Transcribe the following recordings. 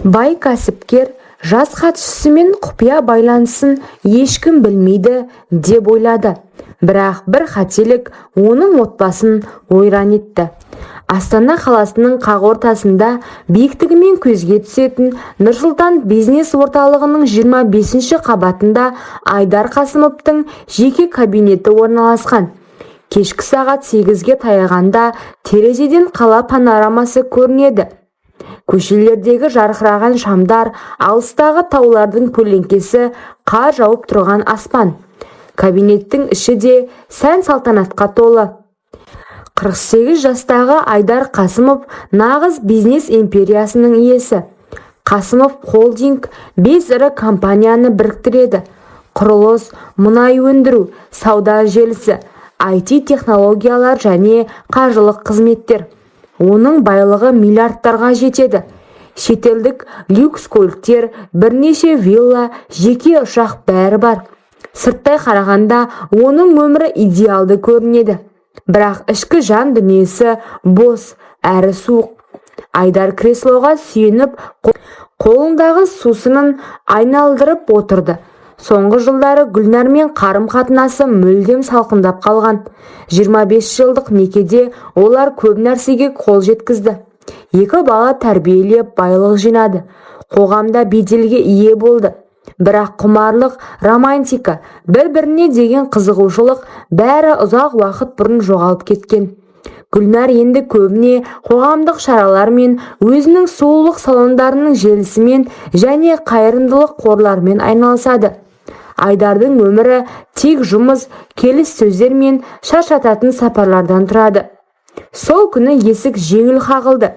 Бай кәсіпкер жас хатшысымен құпия байланысын ешкім білмейді деп ойлады. Бірақ бір қателік оның отбасын ойран етті. Астана қаласының қақ ортасында биіктігімен көзге түсетін Нұрсұлтан бизнес орталығының 25 қабатында Айдар Қасымовтың жеке кабинеті орналасқан. Кешкі сағат 8-ге таяғанда терезеден қала панорамасы көрінеді. Көшелердегі жарқыраған шамдар, алыстағы таулардың көлеңкесі, қар жауып тұрған аспан. Кабинеттің іші де сән салтанатқа толы. 48 жастағы Айдар Қасымов нағыз бизнес империясының иесі. Қасымов Холдинг бес ірі компанияны біріктіреді: құрылыс, мұнай өндіру, сауда желісі, IT технологиялар және қаржылық қызметтер. Оның байлығы миллиардтарға жетеді. Шетелдік люкс көліктер, бірнеше вилла, жеке ұшақ, бәрі бар. Сырттай қарағанда оның өмірі идеалды көрінеді. Бірақ ішкі жан дүниесі бос әрі суық. Айдар креслоға сүйеніп, қолындағы сусынын айналдырып отырды. Соңғы жылдары Гүлнармен қарым-қатынасы мүлдем салқындап қалған. 25 жылдық некеде олар көп нәрсеге қол жеткізді. Екі бала тәрбиелеп, байлық жинады. Қоғамда беделге ие болды. Бірақ құмарлық, романтика, бір-біріне деген қызығушылық, бәрі ұзақ уақыт бұрын жоғалып кеткен. Гүлнар енді көбіне қоғамдық шаралармен, өзінің сұлулық салондарының желісімен және қайырымдылық қорларымен айналысады. Айдардың өмірі тек жұмыс, келіссөздер мен шаршататын сапарлардан тұрады. Сол күні есік жеңіл қағылды.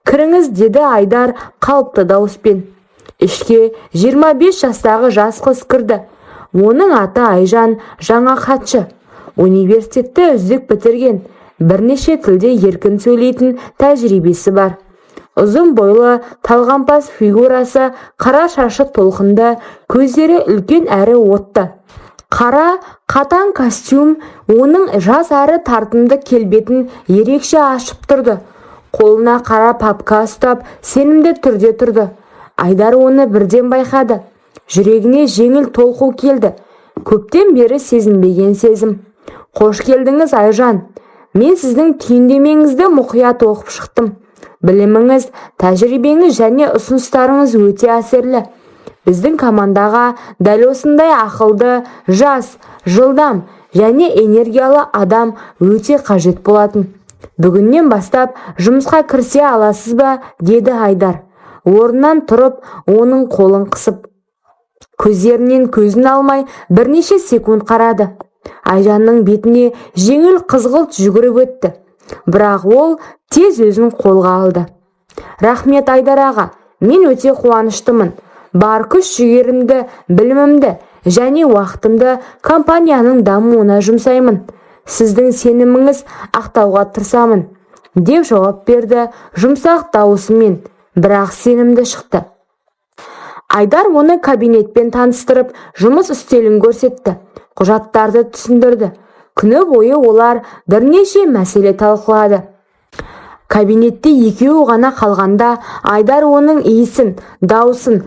"Кіріңіз", – деді Айдар қалыпты дауыспен. Ішке 25 жастағы жас қыз кірді. Оның аты Айжан, жаңа хатшы. Университетті үздік бітірген, бірнеше тілде еркін сөйлейтін, тәжірибесі бар. Ұзын бойлы, талғампаз фигурасы, қара шашы толқынды, көздері үлкен әрі отты. Қара қатаң костюм оның жас әрі тартымды келбетін ерекше ашып тұрды. Қолына қара папка ұстап, сенімді түрде тұрды. Айдар оны бірден байқады. Жүрегіне жеңіл толқу келді. Көптен бері сезінбеген сезім. "Қош келдіңіз, Айжан. Мен сіздің түйіндемеңізді мұқият оқып шықтым. Біліміңіз, тәжірибеңіз және ұсыныстарыңыз өте әсерлі. Біздің командаға дәл осындай ақылды, жас, жылдам және энергиялы адам өте қажет болатын. Бүгіннен бастап жұмысқа кірісе аласыз ба?" – деді Айдар. Орнынан тұрып, оның қолын қысып. Көздерінен көзін алмай бірнеше секунд қарады. Айжанның бетіне жеңіл қызғылт жүгіріп өтті. Бірақ ол тез өзін қолға алды. "Рахмет, Айдар аға, мен өте қуаныштымын. Бар күш жігерімді, білімімді және уақытымды компанияның дамуына жұмсаймын. Сіздің сеніміңіз ақтауға тырысамын", – деп жауап берді жұмсақ дауысымен, бірақ сенімді шықты. Айдар оны кабинетпен таныстырып, жұмыс үстелін көрсетті, құжаттарды түсіндірді. Күні бойы олар бірнеше мәселе талқылады. Кабинетте екеуі ғана қалғанда Айдар оның иісін, даусын,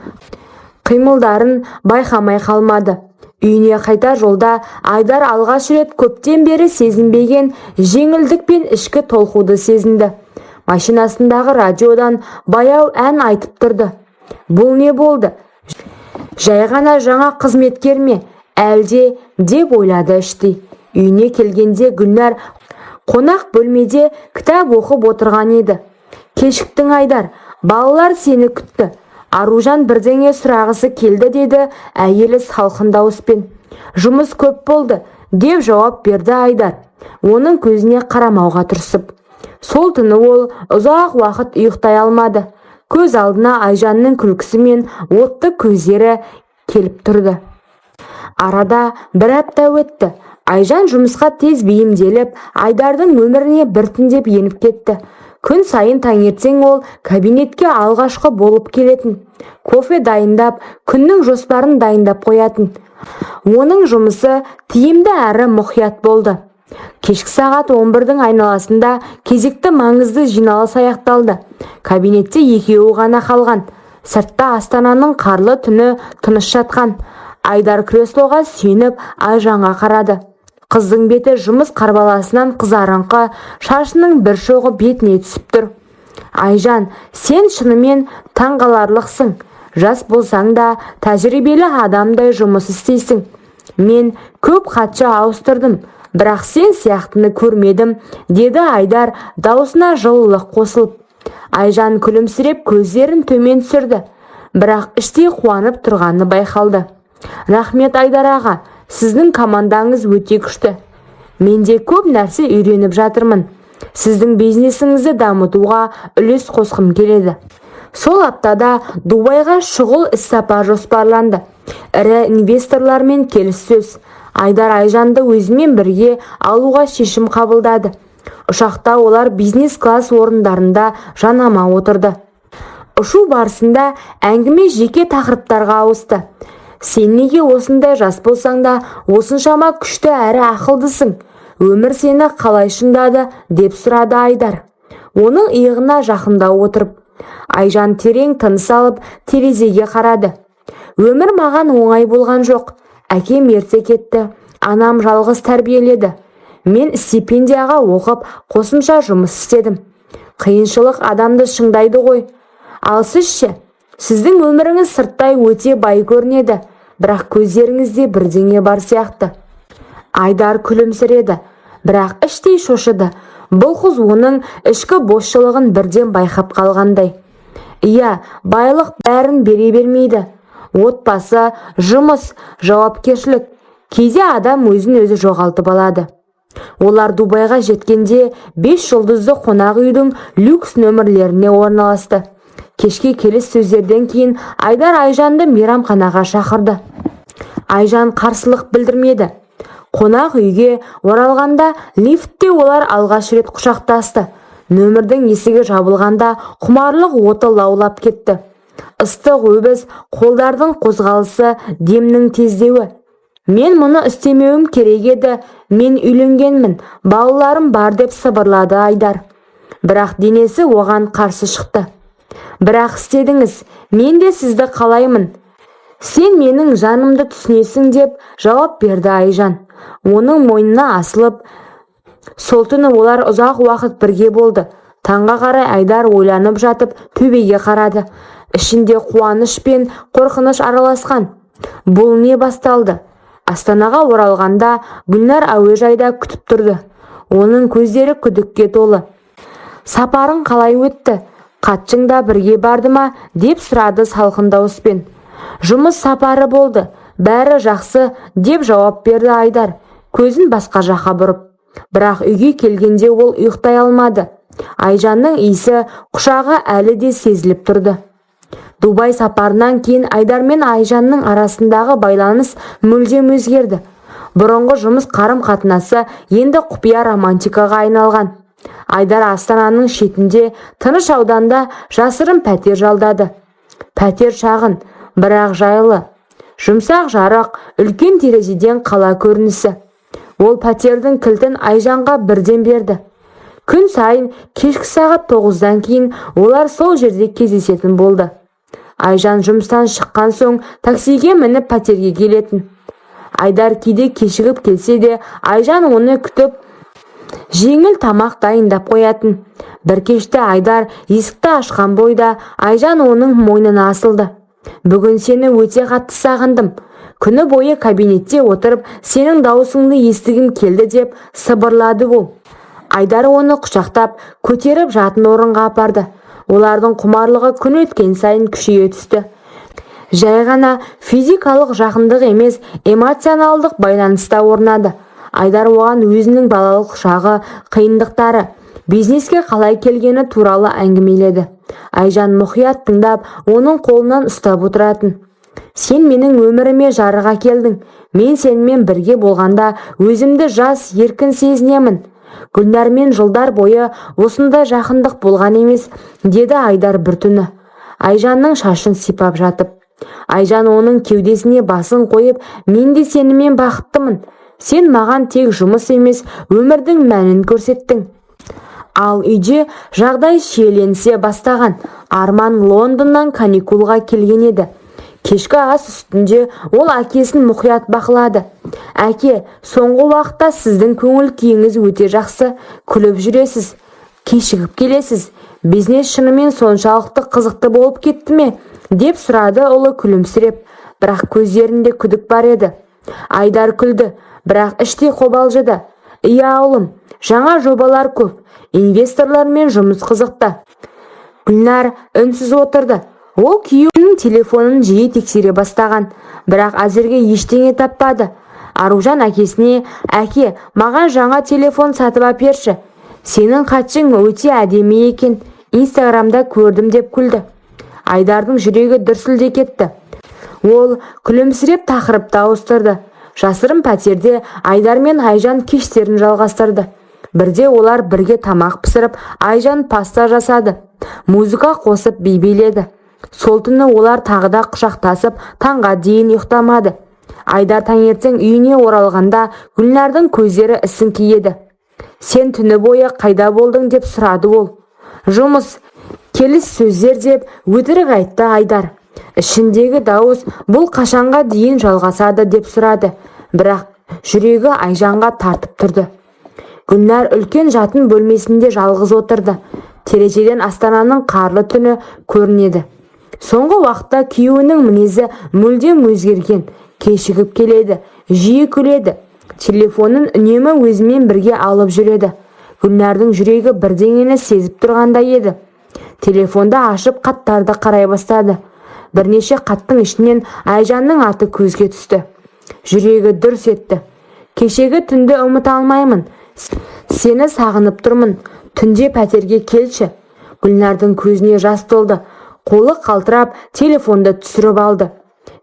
қимылдарын байқамай қалмады. Үйіне қайтар жолда Айдар алғаш рет көптен бері сезінбеген жеңілдік пен ішкі толқуды сезінді. Машинасындағы радиодан баяу ән айтып тұрды. Бұл не болды? Жай ғана жаңа қызметкер ме әлде, деп ойлады іштей. Үйіне келгенде Гүлнар қонақ бөлмеде кітап оқып отырған еді. "Кешіктің, Айдар, балалар сені күтті. Аружан бірдеңе сұрағысы келді", – деді әйелі салқын дауыспен. "Жұмыс көп болды", – деп жауап берді Айдар, оның көзіне қарамауға тырысып. Сол түні ол ұзақ уақыт ұйықтай алмады. Көз алдына Айжанның күлкісі мен отты көздері келіп тұрды. Арада бір апта өтті. Айжан жұмысқа тез бейімделіп, Айдардың өміріне біртіндеп еніп кетті. Күн сайын таңертең ол кабинетке алғашқы болып келетін. Кофе дайындап, күннің жоспарын дайындап қоятын. Оның жұмысы тиімді әрі мұқият болды. Кешкі сағат 11-дің айналасында кезекті маңызды жиналыс аяқталды. Кабинетте екеуі ғана қалған. Сыртта Астананың қарлы түні тыныш жатқан. Айдар креслоға сүйеніп, Айжанға қарады. Қыздың беті жұмыс қарбаласынан қызарыңқы, шашының бір шоғы бетіне түсіп тұр. «Айжан, сен шынымен таңғаларлықсың. Жас болсаң да, тәжірибелі адамдай жұмыс істейсің. Мен көп хатшы ауыстырдым, бірақ сен сияқтыны көрмедім», – деді Айдар, даусына жылылық қосылып. Айжан күлімсіреп, көздерін төмен түсірді, бірақ іштей қуанып тұрғаны байқалды. «Рахмет, Айдар аға, сіздің командаңыз өте күшті. Мен де көп нәрсе үйреніп жатырмын. Сіздің бизнесіңізді дамытуға үлес қосқым келеді». Сол аптада Дубайға шұғыл іссапар жоспарланды. Ірі инвесторлармен келіссөз. Айдар Айжанды өзімен бірге алуға шешім қабылдады. Ұшақта олар бизнес класс орындарында жанама отырды. Ұшу барысында әңгіме жеке тақырыптарға ауысты. «Сен неге осындай жас болсаң да, осыншама күшті әрі ақылдысың? Өмір сені қалай шыңдады?» – деп сұрады Айдар, оның иығына жақындау отырып. Айжан терең тыныс алып, терезеге қарады. «Өмір маған оңай болған жоқ. Әкем ерте кетті, анам жалғыз тәрбиеледі. Мен стипендияға оқып, қосымша жұмыс істедім. Қиыншылық адамды шыңдайды ғой. Ал сіз ше? Сіздің өміріңіз сырттай өте бай көрінеді, бірақ көздеріңізде бірдеңе бар сияқты». Айдар күлімсіреді, бірақ іштей шошыды. Бұл қыз оның ішкі босшылығын бірден байқап қалғандай. «Иә, байлық бәрін бере бермейді. Отбасы, жұмыс, жауапкершілік. Кейде адам өзін өзі жоғалтып алады». Олар Дубайға жеткенде бес жұлдызды қонақ үйдің люкс нөмірлеріне орналасты. Кешке келіссөздерден кейін Айдар Айжанды мейрамханаға шақырды. Айжан қарсылық білдірмеді. Қонақ үйге оралғанда, лифтте олар алғаш рет құшақтасты. Нөмірдің есігі жабылғанда, құмарлық оты лаулап кетті. Ыстық өбіс, қолдардың қозғалысы, демнің тездеуі. «Мен мұны істемеуім керек еді. Мен үйленгенмін, балаларым бар», – деп сыбырлады Айдар. Бірақ денесі оған қарсы шықты. «Бірақ істедіңіз. Мен де сізді қалаймын. Сен менің жанымды түсінесің», – деп жауап берді Айжан, оның мойнына асылып. Сол түні олар ұзақ уақыт бірге болды. Таңға қарай Айдар ойланып жатып, төбеге қарады. Ішінде қуаныш пен қорқыныш араласқан. Бұл не басталды? Астанаға оралғанда Гүлнар әуежайда күтіп тұрды. Оның көздері күдікке толы. «Сапарың қалай өтті? Хатшың да бірге барды ма?» – деп сұрады салқын дауыспен. «Жұмыс сапары болды, бәрі жақсы», – деп жауап берді Айдар, көзін басқа жаққа бұрып. Бірақ үйге келгенде ол ұйықтай алмады. Айжанның иісі, құшағы әлі де сезіліп тұрды. Дубай сапарынан кейін Айдар мен Айжанның арасындағы байланыс мүлдем өзгерді. Бұрынғы жұмыс қарым-қатынасы енді құпия романтикаға айналған. Айдар Астананың шетінде, тыныш ауданда жасырын пәтер жалдады. Пәтер шағын, бірақ жайлы. Жұмсақ жарық, үлкен терезеден қала көрінісі. Ол пәтердің кілтін Айжанға бірден берді. Күн сайын кешкі сағат 9-дан кейін олар сол жерде кездесетін болды. Айжан жұмыстан шыққан соң таксиге мініп, пәтерге келетін. Айдар кейде кешігіп келсе де, Айжан оны күтіп, жеңіл тамақ дайындап қоятын. Бір кеште Айдар есікті ашқан бойда Айжан оның мойнына асылды. «Бүгін сені өте қатты сағындым. Күні бойы кабинетте отырып, сенің дауысыңды естігім келді», – деп сыбырлады ол. Айдар оны құшақтап, көтеріп жатын орынға апарды. Олардың құмарлығы күн өткен сайын күшейе түсті. Жай ғана физикалық жақындық емес, эмоционалдық байланыс та орнады. Айдар оған өзінің балалық шағы, қиындықтары, бизнеске қалай келгені туралы әңгімеледі. Айжан мұқият тыңдап, оның қолынан ұстап отыратын. «Сен менің өміріме жарық әкелдің. Мен сенімен бірге болғанда өзімді жас, еркін сезінемін. Гүлнармен жылдар бойы осындай жақындық болған емес», – деді Айдар бір түні, Айжанның шашын сипап жатып. Айжан оның кеудесіне басын қойып, «Мен де сенімен бақыттымын. Сен маған тек жұмыс емес, өмірдің мәнін көрсеттің». Ал үйде жағдай шиеленісе бастаған. Арман Лондоннан каникулға келген еді. Кешкі ас үстінде ол әкесін мұқият бақылады. «Әке, соңғы уақытта сіздің көңіл күйіңіз өте жақсы, күліп жүресіз, кешігіп келесіз. Бизнес шынымен соншалықты қызықты болып кетті ме?» – деп сұрады ұлы күлімсіреп, бірақ көздерінде күдік бар еді. Айдар күлді, бірақ іштей қобалжыды. «Иә, ұлым, жаңа жобалар көп, инвесторлармен жұмыс қызықты». Гүлнар үнсіз отырды. Ол күйеуінің телефонын жиі тексере бастаған, бірақ әзірге ештеңе таппады. Аружан әкесіне: «Әке, маған жаңа телефон сатып әперші. Сенің хатшың өте әдемі екен, инстаграмда көрдім», – деп күлді. Айдардың жүрегі дүрсілдей кетті. Ол күлімсіреп тақырыпты ауыстырды. Жасырын пәтерде Айдар мен Айжан кештерін жалғастырды. Бірде олар бірге тамақ пісіріп, Айжан паста жасады, музыка қосып би биледі. Сол түні олар тағы да құшақтасып, таңға дейін ұйықтамады. Айдар таңертең үйіне оралғанда, Гүлнардың көздері ісіңкі еді. «Сен түні бойы қайда болдың?» – деп сұрады ол. «Жұмыс, келіссөздер», – деп өтірік айтты Айдар. Ішіндегі дауыс: «Бұл қашанға дейін жалғасады?» – деп сұрады, бірақ жүрегі Айжанға тартып тұрды. Гүлнар үлкен жатын бөлмесінде жалғыз отырды. Терезеден Астананың қарлы түні көрінеді. Соңғы уақытта күйеуінің мінезі мүлдем өзгерген: кешігіп келеді, жиі күледі, телефонын үнемі өзімен бірге алып жүреді. Гүлнардың жүрегі бірдеңені сезіп тұрғандай еді. Телефонды ашып, хаттарды қарай бастады. Бірнеше хаттың ішінен Айжанның аты көзге түсті. Жүрегі дүрс етті. «Кешегі түнді ұмыта алмаймын. Сені сағынып тұрмын. Түнде пәтерге келші». Гүлнардың көзіне жас толды. Қолы қалтырап, телефонды түсіріп алды.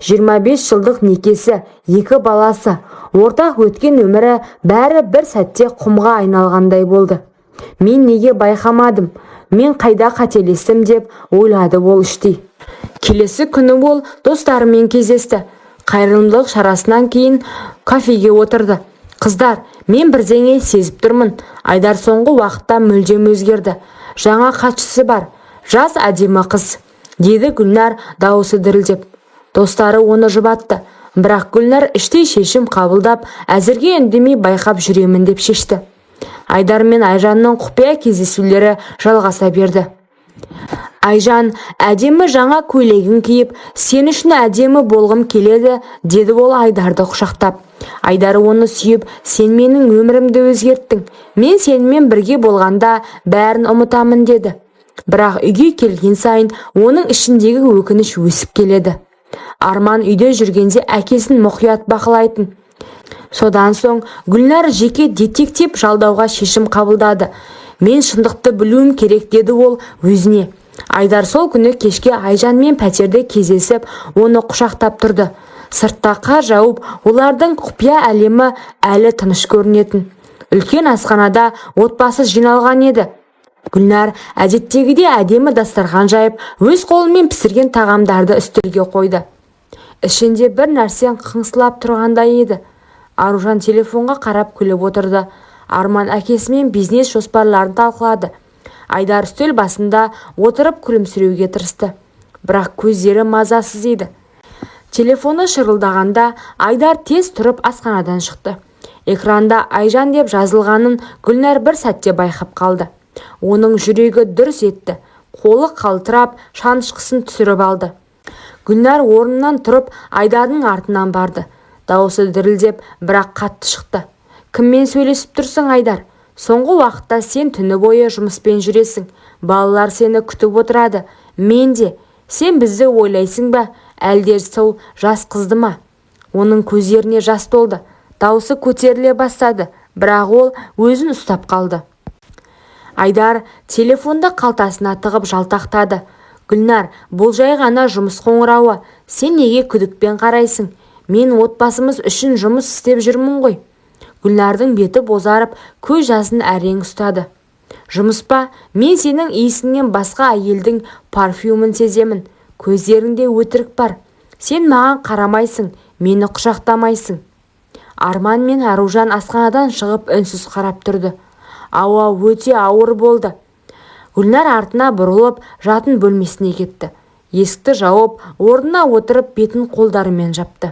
25 жылдық некесі, екі баласы, ортақ өткен өмірі – бәрі бір сәтте құмға айналғандай болды. «Мен неге байқамадым? Мен қайда қателестім?» – деп ойлады ол іштей. Келесі күні ол достарымен кездесті. Қайырымдылық шарасынан кейін кафеге отырды. «Қыздар, мен бірдеңе сезіп тұрмын. Айдар соңғы уақытта мүлдем өзгерді. Жаңа хатшысы бар. Жас, әдемі қыз», – деді Гүлнар дауысы дірілдеп. Достары оны жұбатты. Бірақ Гүлнар іштей шешім қабылдап, әзірге үндемей байқап жүремін деп шешті. Айдар мен Айжанның құпия кездесулері жалғаса берді. Айжан әдемі жаңа көйлегін киіп, «Сен үшін әдемі болғым келеді», – деді ол Айдарды құшақтап. Айдар оны сүйіп, «Сен менің өмірімді өзгерттің. Мен сенімен бірге болғанда бәрін ұмытамын», – деді. Бірақ үйге келген сайын оның ішіндегі өкініш өсіп келеді. Арман үйде жүргенде әкесін мұқият бақылайтын. Содан соң Гүлнар жеке детектив жалдауға шешім қабылдады. «Мен шындықты білуім керек», – деді ол өзіне. Айдар сол күні кешке Айжанмен пәтерде кездесіп, оны құшақтап тұрды. Сыртта қар жауып, олардың құпия әлемі әлі тыныш көрінетін. Үлкен асханада отбасы жиналған еді. Гүлнар әдеттегідей әдемі дастархан жайып, өз қолымен пісірген тағамдарды үстелге қойды. Ішінде бір нәрсе қыңсылап тұрғандай еді. Аружан телефонға қарап күліп отырды. Арман әкесімен бизнес жоспарларын талқылады. Айдар үстел басында отырып күлімсіреуге тырысты, бірақ көздері мазасыз еді. Телефоны шырылдағанда, Айдар тез тұрып асханадан шықты. Экранда «Айжан» деп жазылғанын Гүлнар бір сәтте байқап қалды. Оның жүрегі дүрс етті, қолы қалтырап, шанышқысын түсіріп алды. Гүлнар орнынан тұрып, Айдардың артынан барды. Дауысы дірілдеп, бірақ қатты шықты: «Кіммен сөйлесіп тұрсың, Айдар? Соңғы уақытта сен түні бойы жұмыспен жүресің. Балалар сені күтіп отырады. Мен де. Сен бізді ойлайсың ба, әлде сол жас қызды ма?» Оның көздеріне жас толды. Даусы көтеріле бастады, бірақ ол өзін ұстап қалды. Айдар телефонды қалтасына тығып жалтақтады. «Гүлнар, бұл жай ғана жұмыс қоңырауы. Сен неге күдікпен қарайсың? Мен отбасымыз үшін жұмыс істеп жүрмін ғой». Гүлнардың беті бозарып, көз жасын әрең ұстады. «Жұмыс па? Мен сенің иісіңнен басқа әйелдің парфюмін сеземін. Көздеріңде өтірік бар. Сен маған қарамайсың, мені құшақтамайсың». Арман мен Аружан асханадан шығып, үнсіз қарап тұрды. Ауа өте ауыр болды. Гүлнар артына бұрылып, жатын бөлмесіне кетті. Есікті жауып, орнына отырып, бетін қолдарымен жапты.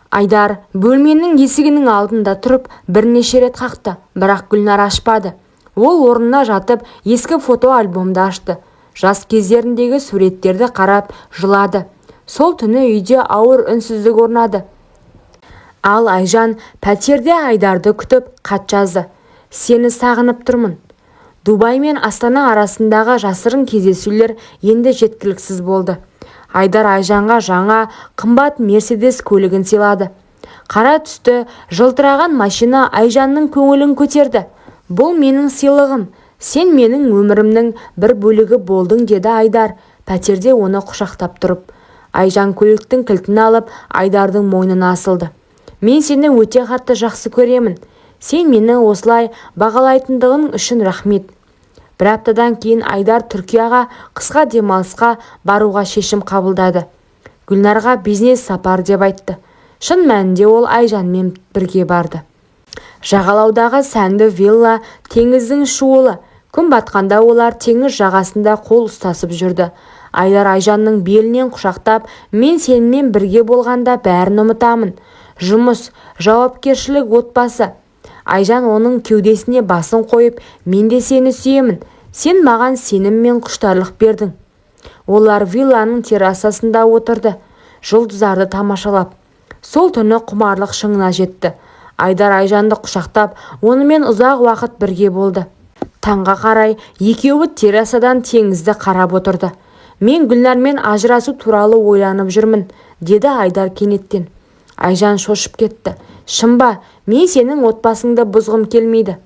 Айдар бөлменің есігінің алдында тұрып, бірнеше рет қақты, бірақ Гүлнар ашпады. Ол орнына жатып, ескі фотоальбомды ашты. Жас кездеріндегі суреттерді қарап, жылады. Сол түні үйде ауыр үнсіздік орнады. Ал Айжан пәтерде Айдарды күтіп, хат жазды. Сені сағынып тұрмын. Дубай мен Астана арасындағы жасырын кездесулер енді жеткіліксіз болды. Айдар Айжанға жаңа қымбат Мерседес көлігін сыйлады. Қара түсті жылтыраған машина Айжанның көңілін көтерді. Бұл менің сыйлығым. Сен менің өмірімнің бір бөлігі болдың, деді Айдар пәтерде оны құшақтап тұрып. Айжан көліктің кілтін алып, Айдардың мойнына асылды. Мен сені өте қатты жақсы көремін. Сен мені осылай бағалайтындығың үшін рахмет. Бір аптадан кейін Айдар Түркияға қысқа демалысқа баруға шешім қабылдады. Гүлнарға бизнес сапар деп айтты. Шын мәнінде ол Айжанмен бірге барды. Жағалаудағы сәнді вилла, теңіздің шуылы. Күн батқанда олар теңіз жағасында қол ұстасып жүрді. Айдар Айжанның белінен құшақтап, мен сенімен бірге болғанда бәрін ұмытамын. Жұмыс, жауапкершілік, отбасы. Айжан оның кеудесіне басын қойып, мен де сені сүйемін. Сен маған сенім мен құштарлық бердің. Олар вилланың террасасында отырды, жұлдыздарды тамашалап. Сол түні құмарлық шыңына жетті. Айдар Айжанды құшақтап, онымен ұзақ уақыт бірге болды. Таңға қарай екеуі террасадан теңізді қарап отырды. Мен Гүлнармен ажырасу туралы ойланып жүрмін, деді Айдар кенеттен. Айжан шошып кетті. Шын ба, мен сенің отбасыңды бұзғым келмейді.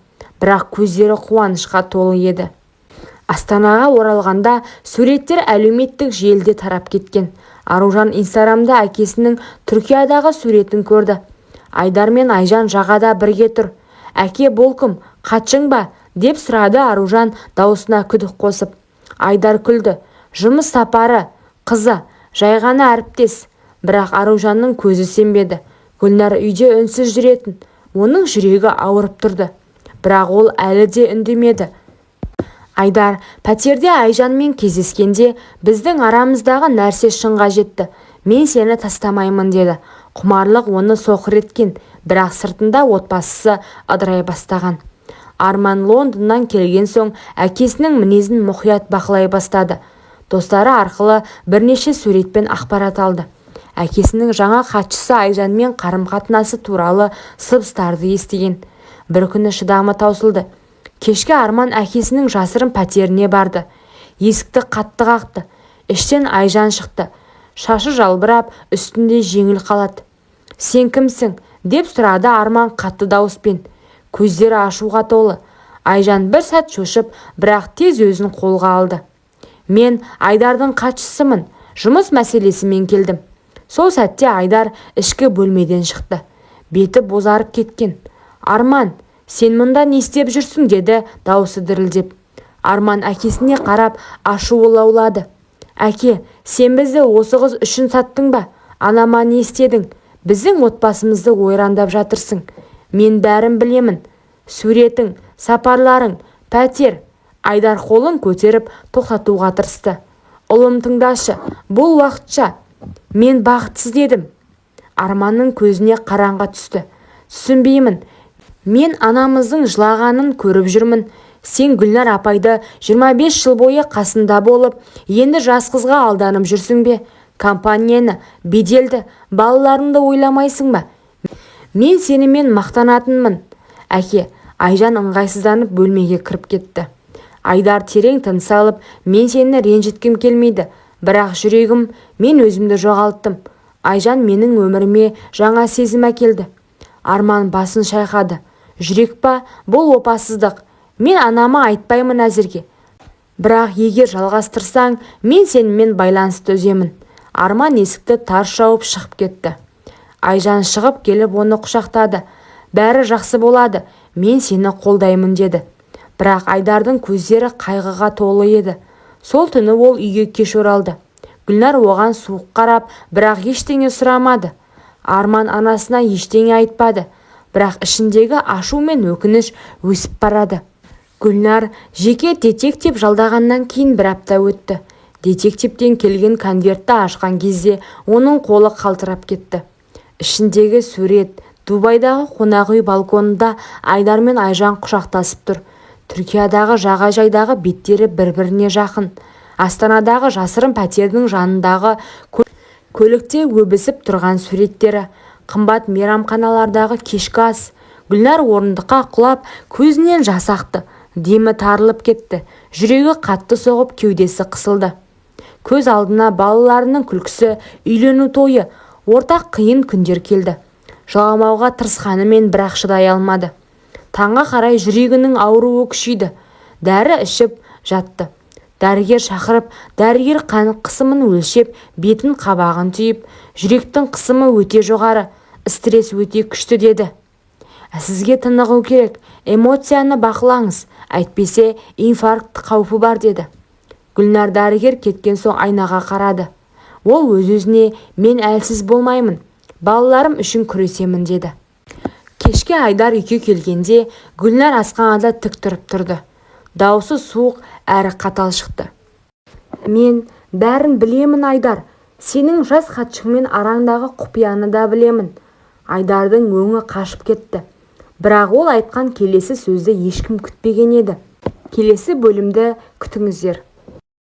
Бірақ көздері қуанышқа толы еді. Астанаға оралғанда суреттер әлеуметтік желіде тарап кеткен. Аружан Инстаграмда әкесінің Түркиядағы суретін көрді. Айдар мен Айжан жағада бірге тұр. Әке, бұл кім? Хатшың ба? Деп сұрады Аружан дауысына күдік қосып. Айдар күлді. Жұмыс сапары, қызы, жай ғана әріптес. Бірақ Аружанның көзі сенбеді. Гүлнар үйде үнсіз жүретін. Оның жүрегі ауырып тұрды. Бірақ ол әлі де үндемеді. Айдар пәтерде Айжанмен кездескенде, біздің арамыздағы нәрсе шыңға жетті. Мен сені тастамаймын, деді. Құмарлық оны соқыр еткен, бірақ сыртында отбасысы ыдырай бастаған. Арман Лондоннан келген соң әкесінің мінезін мұқият бақылай бастады. Достары арқылы бірнеше суретпен ақпарат алды. Әкесінің жаңа хатшысы Айжанмен қарым-қатынасы туралы сыбыстарды естіген. Бір күні шыдамы таусылды. Кешке Арман әкесінің жасырын пәтеріне барды. Есікті қатты қақты. Іштен Айжан шықты. Шашы жалбырап, үстінде жеңіл халат. Сен кімсің? Деп сұрады Арман қатты дауыспен. Көздері ашуға толы. Айжан бір сәт шошып, бірақ тез өзін қолға алды. Мен Айдардың хатшысымын. Жұмыс мәселесімен келдім. Сол сәтте Айдар ішкі бөлмеден шықты. Беті бозарып кеткен. Арман, сен мұнда не істеп жүрсің, деді даусы дірілдеп. Арман әкесіне қарап ашуы лаулады. Әке, сен бізді осы қыз үшін саттың ба? Анама не істедің? Біздің отбасымызды ойрандап жатырсың. Мен бәрін білемін. Суретің, сапарларың, пәтер. Айдар қолын көтеріп тоқтатуға тырысты. Ұлым, тыңдашы, бұл уақытша. Мен бақытсыз едім. Арманның көзіне қараңға түсті. Түсінбеймін. Мен анамыздың жылағанын көріп жүрмін. Сен Гүлнар апайды 25 жыл бойы қасында болып, енді жас қызға алданып жүрсің бе? Компанияны, беделді, балаларыңды ойламайсың ба? Мен сенімен мақтанатынмын. Әке, Айжан ыңғайсызданып бөлмеге кіріп кетті. Айдар терең тыныс алып, мен сені ренжіткім келмейді, бірақ жүрегім, мен өзімді жоғалттым. Айжан менің өміріме жаңа сезім әкелді. Арман басын шайқады. Жүрек па, бұл опасыздық. Мен анама айтпаймын әзірге. Бірақ егер жалғастырсаң, мен сенімен байланысты үземін. Арман есікті тарс жауып шығып кетті. Айжан шығып келіп оны құшақтады. Бәрі жақсы болады, мен сені қолдаймын, деді. Бірақ Айдардың көздері қайғыға толы еді. Сол түні ол үйге кеш оралды. Гүлнар оған суық қарап, бірақ ештеңе сұрамады. Арман анасына ештеңе айтпады. Бірақ ішіндегі ашу мен өкініш өсіп барады. Гүлнар жеке детектив жалдағаннан кейін бір апта өтті. Детективтен келген конвертті ашқан кезде оның қолы қалтырап кетті. Ішіндегі сурет: Дубайдағы қонақ үй балконында Айдар мен Айжан құшақтасып тұр. Түркиядағы жағажайдағы беттері бір-біріне жақын. Астанадағы жасырын пәтердің жанындағы көлікте өбісіп тұрған суреттері. Қымбат мейрамханалардағы кешкі ас. Гүлнар орындыққа құлап, көзінен жас ақты. Демі тарылып кетті. Жүрегі қатты соғып, кеудесі қысылды. Көз алдына балаларының күлкісі, үйлену тойы, ортақ қиын күндер келді. Жыламауға тырысқанымен, бірақ шыдай алмады. Таңға қарай жүрегінің ауруы күшейді. Дәрі ішіп жатты. Дәрігер шақырып, дәрігер қан қысымын өлшеп, бетін қабағын түйіп, "Жүректің қысымы өте жоғары, стресс өте күшті", – деді. "Сізге тынығу керек, эмоцияны бақылаңыз, әйтпесе инфаркт қаупі бар", – деді. Гүлнар дәрігер кеткен соң айнаға қарады. Ол өз-өзіне: "Мен әлсіз болмаймын, балаларым үшін күресемін", – деді. Кешке Айдар үйге келгенде, Гүлнар асханада тік тұрып тұрды. Даусы суық әрі қатал шықты: "Мен бәрін білемін, Айдар. Сенің жас хатшыңмен араңдағы құпияны да білемін". Айдардың өңі қашып кетті. Бірақ ол айтқан келесі сөзді ешкім күтпеген еді. Келесі бөлімді күтіңіздер.